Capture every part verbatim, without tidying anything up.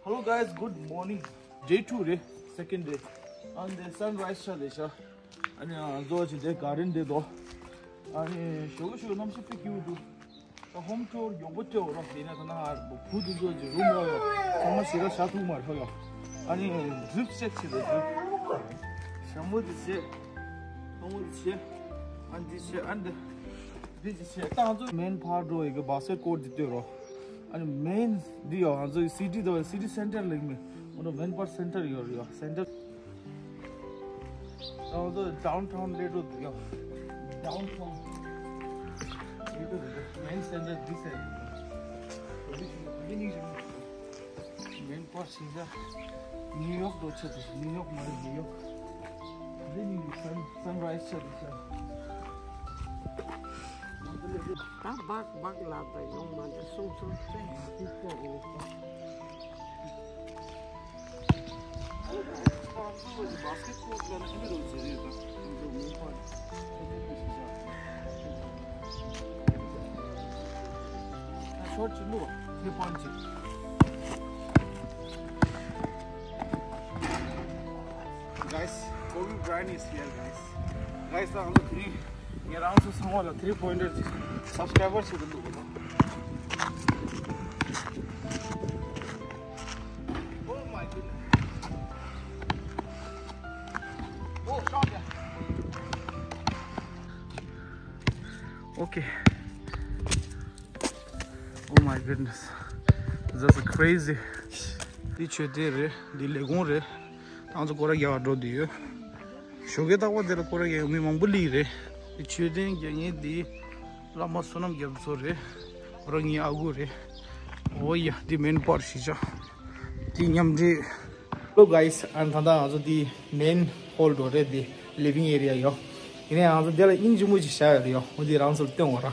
Hello guys, good morning. Day two རེད། second day. And the sunrise ཆགས་བསྡད་ཤག་ཨ་ནི་ང་ཚོ་ཅི་འདྲའི་ག་རེ་འདྲ་འདུག་ཨ་ནི་ཞོགས་ཀ་ཞོགས་ཀ་གནམ་གཤིས་དཔེ་སྐྱིད་པོ་འདུག་ད་ཧོམ་ཊུར་མགྱོགས་པོ་སྤྲད་འོ་རོགས། དེ་ནས་ད་ནང་བུ་དེ་ཚོ་ཅིག་རུམ་ལ་ཡོད། ཚང་མ་ཞེ་དྲག་ཤ་ཐུག་མ་རེད་ཡོད། ཨ་ནི་ཌྲིབ་ཅེག་བྱེད་དོ། ཌྲིབ་ཞྭ་མོ་དེ་བྱེད། ལྷ་མོ་དེ་བྱེད། ཨ་ནི་དེ་བྱེད། ཨ་ནི་འདི་ཅིག་བྱེད། ད་ང་ཚོ་མེན་ཕར་འགྲོ་ཡི་གི་བྷ་སི་ཀེཊ་ཀོར་དེ་ལྟོས་རོགས། ཨ་ནི་མེན་འདི་ཡོད། ང་ཚོ་སི་ཊི་དང་སི་ཊི་སེན་ཊར་ལེགས་མེད། ཨོ་ནོ། མེན་པར་སེན་ཊར་ཡོད་རེད་ཡོད། སེན་ཊར། ང་ཚོ་ཌའུན་ཊའུན་ལེ་ཊོ་འདུག་ཡོད། ཌའུན་ཊའུན་ལེ་ཊོ་འདུག་མེན་སེན་ཊར་འདི་སེ་ཡོད། མེན་པར་ཤིང་ཤ། ནིའུ་ཡོག་འགྲོ་ཆེད་དུ། ནིའུ་ཡོག་མ་རེད། ནིའུ་ཡོག་འདི་ནི་སན་སན་རའི་ཛི་ཆེད་དུ་ཤ། ད་སྦག་སྦག་ལ་ད་ཡོང་མ་འདི་སུང་སུང་ཙེ་ཧི་པོ་ཨིན། Basketball ལ་ནི་ཨ་མི་རོ་ཟེར་རེད་ད། ཤོར་ཅིག་ལུ་ཐེ་པོན་ཅིག Guys, Kobe Bryant is here, guys. Guys, ད་ང་ཚོ་དེ་རིང་ངས་རང་ཚོ་ཚང་མ་ལ་three pointer ཅིག་སབ་སི་ཀྲའི་བར་བྱེད་དུ་འདུག་གོ། Oh my goodness. Oh, shot, yeah. Okay. Oh my goodness. That's crazy. འདི་མཆོད་རྟེན་རེད། འདི་ལས་ཁུངས་རེད། ང་ཚོ་སྐོར་ར་རྒྱག་འགྲོ་འདི་ཡོད། ཞོགས་ཀས་རྟག་པར་འདི་ལ་སྐོར་ར་རྒྱག་མི་མང་པོ་སླེབས་རེད། འདི་མཆོད་རྟེན་རྒྱག་མཁན་འདི་བླ་མ་བསོད་ནམས་རྒྱ་མཚོ་རེད། ཁོ་རང་ངའི་ཨ་ཁུ་རེད། འོ་ཡ། འདི་མེན་པར་ཤིང་ཤ། འདི་མཉམ་འབྲེལ། Hello guys, ཨ་ནི་ད་ལྟ་ང་ཚོ་འདི་མེན་ཧོལ་འགྲོ་རེད། འདི་ལི་ཝིང་ཨེ་རི་ཡ་ཡོད། ཡིན་ནའི་ང་ཚོ་འདི་ལ་དབྱིངས་ཆེན་པོ་ཅིག་བཞག་ཡོད་རེད་ཡོད། འོ་འདི་རང་ཚོར་སྟོན་འོ་ར།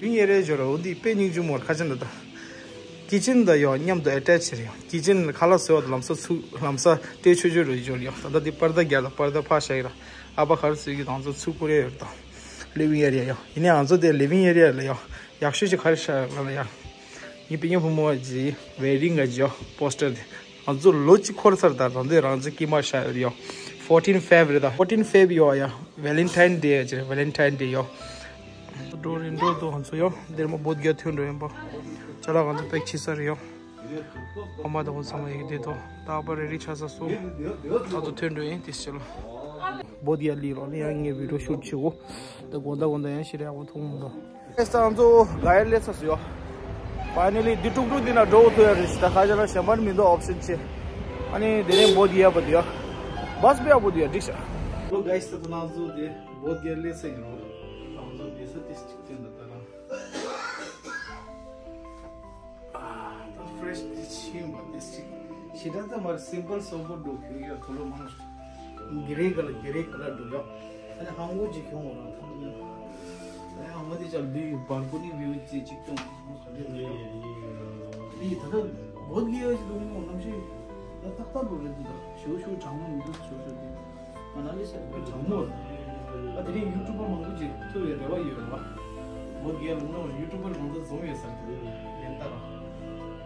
ལི་ཝིང་ཨེ་རི་ཡ་འགྲོ་ར། འོ་འདི་དཔེ་སྙིང་རྗེ་མོ་ར། ཁ་ཆེན་འདྲ་ད། ཀི་ཅན་དང་ཡོད་མཉམ་དུ་ཨེ་ཊེཆ་རེད་ཡོད། ཀི་ཅན་ཁ་ལག་བཟོ་བ་དང་ལམ་སང་ཚུགས་ལམ་སང་སྤྲད་ཆོག་ཆོག་རེད་ཡོད་ཡོད། ད་ལྟ་འདི་པར་ད་རྒྱག་ད། པར་ད་ཕར་བཞག་ཡོད་ར། ཨ་ཕ་ག་རེ་བཟོས་ཀྱི་ང་ཚོ་ཚུར་ཀོ་རེ་ཡོད་རེད་ད། ལི་ཝིང་ཨེ་རི་ཡ་ཡོད། ཡིན་ནའི་ང་ཚོ་དེ་ལི་ཝིང་ཨེ་རི་ཡ་ལ་ཡོད། ཡག་ཤོས་ཅིག་ག་རེ་བཞག་ཡོད་ལབ་ན་ཡ། ངའི་སྤུན་ཉེ་བུ་མོ་ཅིག་ཝེ་ཌིང་ག་ཅིག་ཡོད། པོ་སི་ཊར་དེ། ང་ཚོ་ལོ་གཅིག་འཁོར་ཚར། ད་རང་དེ་རང་ཚོ་དཀྱིལ་མ་བཞག་ཡོད་རེད་ཡོད། ཕོར་ཊིན་ཕེབ་རེད་ད། ཕོར་ཊིན་ཕེབ་ཡོད་ཡ། ཝེ་ལེན་ཊའིན་ཌེ་ཡ་ཅིག་རེད། ཝེ་ལེན་ཊའིན་ཌེ་ཡོད། འགྲོ་རེད། འགྲོ་འདུག་ང་ཚོ་ཡོད། འདིར་མ་བོད་རྒྱལ་ཐོན་འགྲོ་ཡིན་པ། ཅ་ལག་ང་ཚོ་པེག་བྱས་ཚར་རེད་ཡོད། ཨ་མ་དང་བུ་ཚང་མ་ཡི་གེ་བསྡད་དོ། ད་པ་རེ་རེ་ཆ་ས་སོ། ང་ཚོ་ཐོན་འགྲོ་ཡིན་དེ་ཕྱི་ལ། བོད་ཡ་ལི་རོ་ལི་ཡང་ངའི་བི་ཌིའོ་ཤུ་ཊི་བྱེད་གོ། ད་དགོང་དག་དགོང་དག་ཡང་ཞེ་དྲག་ཡག་པོ་མཐོང་མི་འདུག་ཨེ་ས་ང་ཚོ་ག་ཡ་སླེབས་ཚར་སོ་ཡོ། ཕའི་ནལ་ལི་འདི་ཀྲུག་ཀྲུག་འདི་ན་འགྲོ་ཐུབ་ཡ་རེད་ཟེར། ད་ཁ་ཤས་ལ་གཞན་པར་མི་འདུག་ཨོབ་ཤན་ཆེ། ཨ་ནི་དེ་རིང་བོད་ཡ་ཡག་པོ་འདུག་ཡ། བྷ་སི་དཔེ་ཡག་པོ་འདུག་ཡ། འགྲིག་ཤག Hello guys, ད་ང་ཚོ་དེ་བོད་ཡ་སླེབས་ཚར་ཡིན་རོ། ད་ང་ཚོ་བསྡད་ས་དེ་ཅིག་ཐོན་ད་ད་རང་། ཨ། ད་ཕི་རེ་ཤི་དེ་ཕྱིན་པ་དེ་ཞིག་ཞེ་དྲག་ད་མར་སིམ་པལ་སོ་པོ་འགྲོ་གི་ཡོད། ཐོ་ལོ་མང་ཞིག་གི་རེ་ག་ལ་གི་རེ་ག་ལ་འགྲོ་ཡོད། ཨ་ནི་ཧང་གོ་ཅིག་ཁྱོང་བ་རང་ཐང་དུ་ཨ་ནི་ཧང་གོ་དེ་ཅག་ལུས་བར་ཀོ་ནི་བིའུ་ཅིག་ཅིག་སྟོན་ག་འདྲ་འགྲོ་ཡོད། དེ་ད་ལྟ་བོད་གི་ཡོད་ཅིག་འདུག་མོ་གནམ་གཤིས་ད་ཏག་ཏག་འགྲོ་རེད། འདི་ད་ཞོ་ཞོ་གྲང་མོ་མི་འདུག་ཞོ་ཞོ་དེ། ང་ནང་ལས་ཤར་བའི་གྲང་མོ། ཨ་དེ་རིང་ཡུ་ཊུབ་པར་མང་པོ་ཅིག་ཐུག་ཡོད་རེ་བ་ཡོད་རེད་བ། བོད་རྒྱལ་ལུང་ནོར་ཡུ་ཊུབ་པར་མང་པོ་འཛོམས་ཡོད་ས་རེད། ལན་ཏ་ར།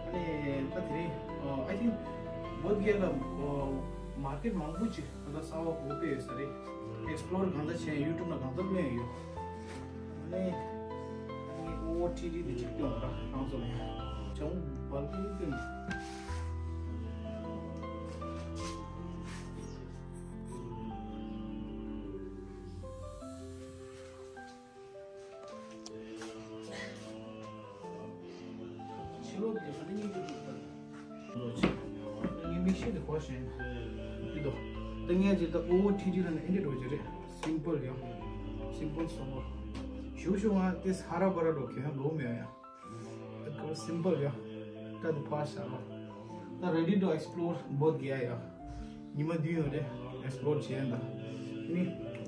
ཨ་ནི་ད་དེ་རིང་ཨ་ཐིང་བོད་རྒྱལ་ལ་མར་ཀེཊ་མང་པོ་ཅིག་ད་ལྟ་གསར་བ་གོ་སྤེལ་ཡོད་ས་རེད། ཨེག་སི་པོ་ལོར་གང་ཚ་བྱས། ཡུ་ཊུབ་ན་གང་ཚ་བློན་ཡོད། ཨ་ནི་ཨ་ནི་ཨོ་ཊི་ཊི་དེ་ཅིག་སྟོན་ར་རང་ཚོ་ལ་ཡང་བྱང་བལ་ཀི་སྟོན། ཕྱི་ལོགས་དེ་ཧ་ལས་སྙིང་རྗེ་འདུག་ད་ལོ་ཆེ་ངའི་མིག་ཤེལ་དེ་གོ་ཞེན་འདི་དོ། ད་ངས་ཅིག་ད་ཨོ་ཊི་ཊི་ལ་ནི་ཨེ་འདྲ་འགྲོ་གི་རེད། སིམ་པལ་ཡང་སིམ་པལ་སོ་པོ་ཞུ་ཞུ་ང་དེ་ཧ་ར་པ་ར་འགྲོ་གི་ཡང་འགྲོ་མེད་ཡང་། ད་ཁོ་སིམ་པལ་ཡ། ད་དེ་ཕར་བཞག་རོགས། ད་རེ་ཌི་ཊུ་ཨེག་སི་པོ་ལོར་བོད་རྒྱལ་ཡ། ཉི་མ་བདུན་ཡོད་རེད། ཨེག་སི་པོ་ལོར་བྱས་ཡིན་ད། ནི་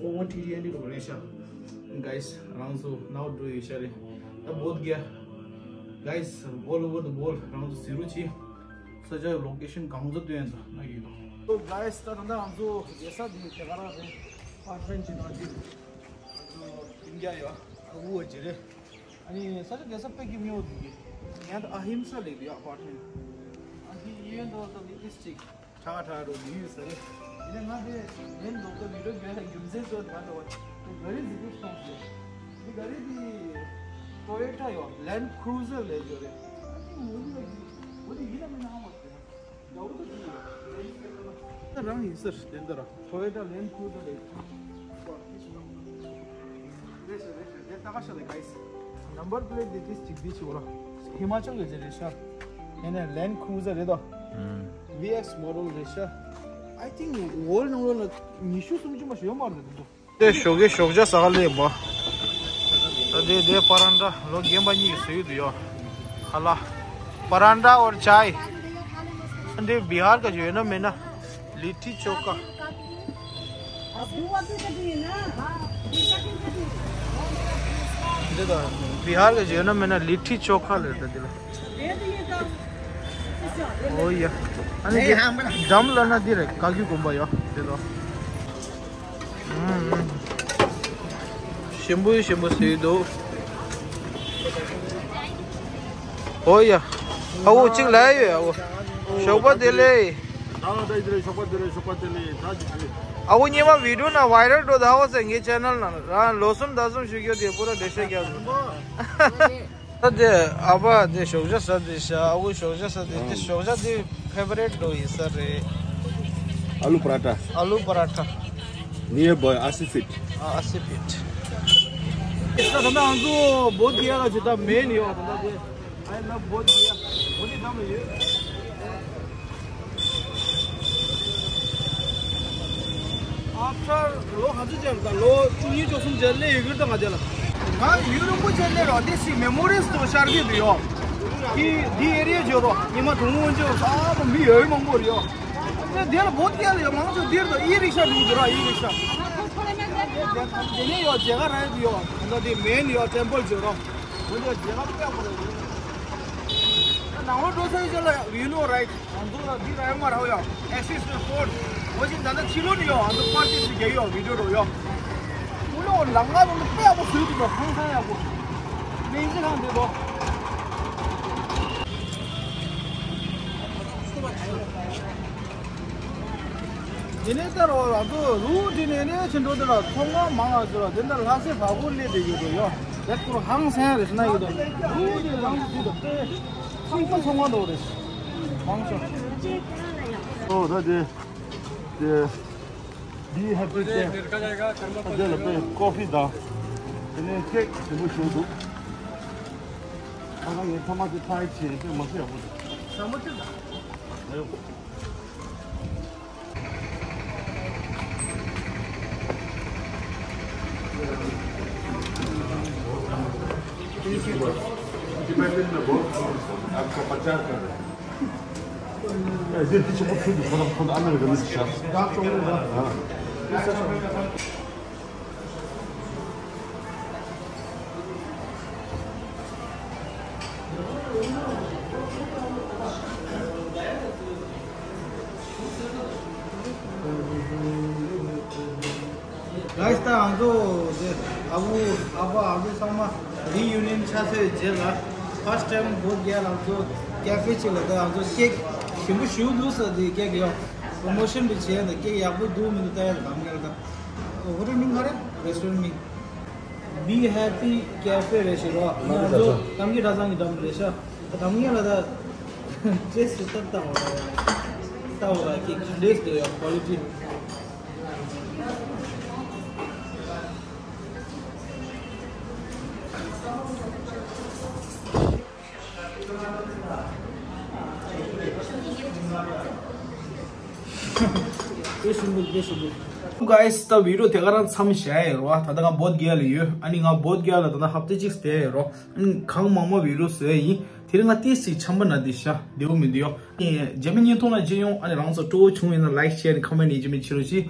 ཨོ་ཝར་ཊི་ཊི་ཨེན་ཌི་རོ་རེད་ཤག Guys, རང་ཚོ་ནའོ་འགྲོ་ཡོད་ཤག་རེད། ད་བོད་རྒྱལ། Guys, all over the world རང་ཚོ་གཟིགས་རོགས་གྱིས། ས་ཆ་ལོ་ཀེ་ཤན་གང་ཚོ་སྟོན་ཡིན་ད་ན་གི་ཡོད། So guys, ད་ད་ད་ང་ཚོ་རྒྱལ་ས་དེ་དེ་ག་རང་རེད། ཕར་ཕྲན་གྱི་ནང་གི་ང་ཚོ་ཨིན་ཌི་ཡ་ཡ་ཨ་ཁུ་བ་ཅི་རེད། ཨ་ནི་ས་ཆ་རྒྱལ་ས་དཔེ་སྐྱིད་མོ་འདུག་གི་ཡང་ད་ཨ་ཧིམ་ས་ལེགས་འདུག་ཡ། ཕར་ཕྲན་ཨ་ཧི་ ཡོད་འདུག་ད་མི་ཏིས་ཅིག་ཁྲ་ཁྲ་རོ་མི་ཡོད་ས་རེད། ཡིན་ན་ང་དེ་ལན་འདུག་ད་བི་ཌིའོ་བརྒྱབ་ཡ་རྒྱུ་མཚན་ཚོ་ད་འགྲོ་བ་དེ་ག་རེ་ཟིག་གི་སོང་ཟེར། འདི་ག་རེ་དེ་ཊོ་ཡོ་ཊ་ཡོད་ལན་ཁུ་རུ་ཟར་ལས་ཡོད་རེད། ཨ་ནི་འོ་དེ་ལ་འོ་དེ་ཡིན་ན་མིན་ན་ཧ་མ་རང་ཡིན་ཟེར་དེ་འདྲ་ར། ཊོ་ཡོ་ཊ་ལན་ཁུ་རུ་ཟར་རེད། རེད་ཤག་རེད་ཤག་དེ་ལྟ་ག་ཤག་ལས་གའི་སི། ནམ་བར་པི་ལེ་ཊི་དེ་ཏིས་ཅིག་འདི་ཅིག་འོ་ར། ཧི་མ་ཅལ་གི་ཅིག་རེད་ཤག་ཡིན་ནའི་ལན་ཁུ་རུ་ཟར་རེད་དོ། ཨུམ། ཝི་ཨེག་སི་མོ་ཌེལ་རེད་ཤག་ཨའི་ཐིང་ཝོལཌ་ནང་ལོགས་ལ་ཉི་ཤུ་སུམ་ཅུ་མ་ཞིག་ཡོད་མ་རེད་འདུག་དེ་ཞོགས་ཀས་ཞོགས་ཇ་ཟ་ག་སླེབས་པ། ད་དེ་དེ་པ་རན་ཏྲ་ལོ་རྒན་པ་གཉིས་ཀྱིས་བཟོས་ཡོད་དུ་ཡོད། ཁ་ལག་པ་རན་ཏྲ་འོར་ཅའི། འདི་བི་ཧར་ག་ཅིག་ཡོད་ན་མེད་ན། ལི་ཊི་ཅོ་ཀ་འདི་ད་བི་ཧར་ག་ཅིག་ཡོད་ན་མེད་ན་ལི་ཊི་ཅོ་ཀ་ལབ་ད་འདི་ལ། ཨོ་ཡ། ཨ་ནི་འདི་འགྲམ་ལ་ན་འདི་རེད། བཀའ་བརྒྱུད་དགོན་པ་ཡོད་འདི་ལོ། ཞིམ་པོ་ཞིམ་པོ་ཟོས་འདུག་ཨོ་ཡ། ཨ་འོ་གཅིག་ལ་ཡོད་ཨ་འོ། ཞོགས་པ་བདེ་ལེགས། ད་ད་ཡིན་རེད། ཞོགས་པ་བདེ་ལེགས། ཞོགས་པ་བདེ་ལེགས། ད་ཅིག་རེད། ཨ་འོ་སྔོན་མ་བི་ཌིའོ་ནང་ཝའི་རལ་འགྲོ་ད་འོ་ཟེར། ངའི་ཆེ་ནལ་ནང་རང་ལོ་གསུམ་ཟླ་གསུམ་ཞིག་ཡོད་དེ་པུ་ར་འགྲེལ་བཤད་རྒྱག་དགོས། ད་དེ་ཨ་ཕ་དེ་ཞོགས་ཇ་ཟ་དེ་ཤ། ཨ་ཁུ་ཞོགས་ཇ་ཟ་དེ་དེ་ཞོགས་ཇ་དེ་ཕེ་ཝ་རི་ཊི་འགྲོ་ཡིན་ས་རེད། ཨ་ལུ་པ་ར་ཊ། ཨ་ལུ་པ་ར་ཊ། ནི་ཡེ་བོ་ཨ་སི་ཕིཊ། ཨ་ཨ་སི་ཕིཊ། ས་ད་ང་ཚོ་བོད་རྒྱལ་ལ་ཇི་ལྟར་མེད་ནི་ཡོད་ད་ལྟ་དེ། I love Bodh Gaya. འོ་དེ་འདྲ་མ་ཡོད། After ལོ་ག་ཚོད་ཅིག་ད་ལོ་བཅུ་གཉིས་བཅུ་གསུམ་ཅིག་སླེབས་ཡོད་ཀྱི་རེད་ད་ང་རྒྱལ་ལ། ང་ཡུན་རིང་པོ་ཅིག་སླེབས་རོགས་དེ་སི་མེ་མོ་རིས་དུ་ཤར་གྱི་འདུག་ཡོ། དེ་དེ་ཨེ་རི་ཡ་བརྗོད་རོགས་ཉི་མ་དུང་འོན་ཅིག་ས་མི་ཡོད་མང་པོ་རེད་ཡོ། དེ་དེ་ལ་བོད་རྒྱལ་ལ་ཡོ་མང་ཚོ་དེར་དུ་ཨི་རིག་ཤ་འགྲོ་གི་འདུག་ར་ཨི་རིག་ཤ། དེ་ནས་ཡོ་མཇལ་ཁ་རག་གི་ཡོ། ད་དེ་མེན་ཡོ་ཊེམ་པལ་བརྗོད་རོགས། འོན་ཀྱང་མཇལ་ཁ་དཔེ་ཡག་པོ་རེད། ནང་ལོགས་འགྲོ་ས་ཡོད་ཅེ་ལ་you know right. ང་ཚོ་ལ་འདི་ར་ཡོང་མ་རག་ཡ། Access to phone. འོ་ཅིག་ད་ལྟ་ཕྱི་ལོགས་ནས་ཡོང་ང་ཚོ་པར་ཊི་སི་རྒྱག་ཡོང་བི་ཌིའོ་འགྲོ་ཡོང་། ཨུ་ལོ་ལམ་ཁ་ནང་དུ་དཔེ་ཡག་པོ་བཟོས་འདུག་ད་ཧང་སང་ཡག་པོ། མིང་ཅི་ཁང་དེ་ལོ། དེ་ནས་ལྟར་བ་ལ་ཚོ་རུ་དེ་ནས་ནས་ཕྱིན་འགྲོ་དེ་ལ་ཚོང་ཁང་མང་ང་ཚོ་ལ་དེ་འདྲ་ལྷ་སའི་བ་གོ་སླེབས་བསྡད་ཡོད་འགྲོ་ཡོ། དེ་ཁོ་རང་ཧང་སང་རེད་ཟེར་ན་ཡོད་དོ། རུ་དེ་རང་གི་དུས་དུ་དཔེ་ཚོང་ཁང་ཚོང་ཁང་འགྲོ་རེད། མང་ཤོས། ཨོ་ད་དེ་དེ་Be happy day. དེ་ལ་དཔེ་ཀོ་ཕི་དང་དེ་ནས་ཁེག་དེ་མོ་ཞིག་འདུག་ད་ང་ངའི་ཐ་མ་དེ་ཐའི་ཆེ་དཔེ་མ་སྲིད་ཡག་པོ་འདུག་ཟ་མ་ཐུབ་ད། आपका पचास कर रहे हैं। ये पीछे को फिर थोड़ा, थोड़ा अंदर करने की शायद। हाँ। Guys, ད་ང་ཚོ་དེ་ཨ་བུ་ཨ་ཕ་ཨ་བུ་ཚང་མ་རི་ཡུ་ནི་ཡན་ཆགས་ཚར་བའི་རྗེས་ལ་first time བོད་རྒྱལ་ལ་ང་ཚོ་ཀེ་ཧྥེ་གཅིག་ལ་ད་ང་ཚོ་ཀེག་ཞིམ་པོ་ཞིག་འདུག་ཟེར་དེ་ཀེག་ཡོད། པོ་རོ་མོ་ཤན་དེ་བྱས་ནས་ཀེག་ཡག་པོ་འདུག་མི་འདུག་ལྟ་ཡ་ལ་གང་ག་ལ་ད། ཧོ་ཊེལ་མིང་ག་རེ། རེ་སི་ཊོ་རན་མིང་། Be Happy Cafe རེད་ཞེས་རོ། ང་ཚོ་གཏམ་རྒྱུད་གྲྭ་ཚང་གི་འགྲམ་རེད་ཤག་གཏམ་ངན་ལ་ད་ཏེས་ཏི་ཏག་ཏག་འོ་ར་ལྟ་འོ་ར་ཀི་ག་འདྲས་འདུག་ཡ་ཀོ་ལི་ཊི། དཔེ་ཞིམ་པོ་དཔེ་ཞིམ་པོ། Guys, ད་བི་ཌིའོ་དེ་ག་རང་མཚམས་བཞག་ཡ་ཡོད་རོ། ད་ལྟ་ང་བོད་རྒྱལ་ལ་ཡོད། ཨ་ནི་ང་བོད་རྒྱལ་ལ་ད་ལྟ་ཧབ་ཏ་གཅིག་བསྡད་ཡོད་རོ། ཨ་ནི་གང་མང་མང་བི་ཌིའོ་བཟོས་ཡིན། དེ་རིང་ང་ཏིས་ཅིག་ཆམ་པ་ན་དེ་ཤ་བདེ་པོ་མི་འདུག་ཡོ། རྒྱ་མི་བརྙན་ཐུང་ལ་མཇལ་ཡོང་། ཨ་ནི་རང་ཚོ་སྤྲོ་བོ་བྱུང་ཡིན་ན་ལའིཀ་ཤེར་ཨ་ནི་ཁོ་མེན་ཊི་ཡིན་གཅིག་མིན་གཅིག་རོགས་གྱིས།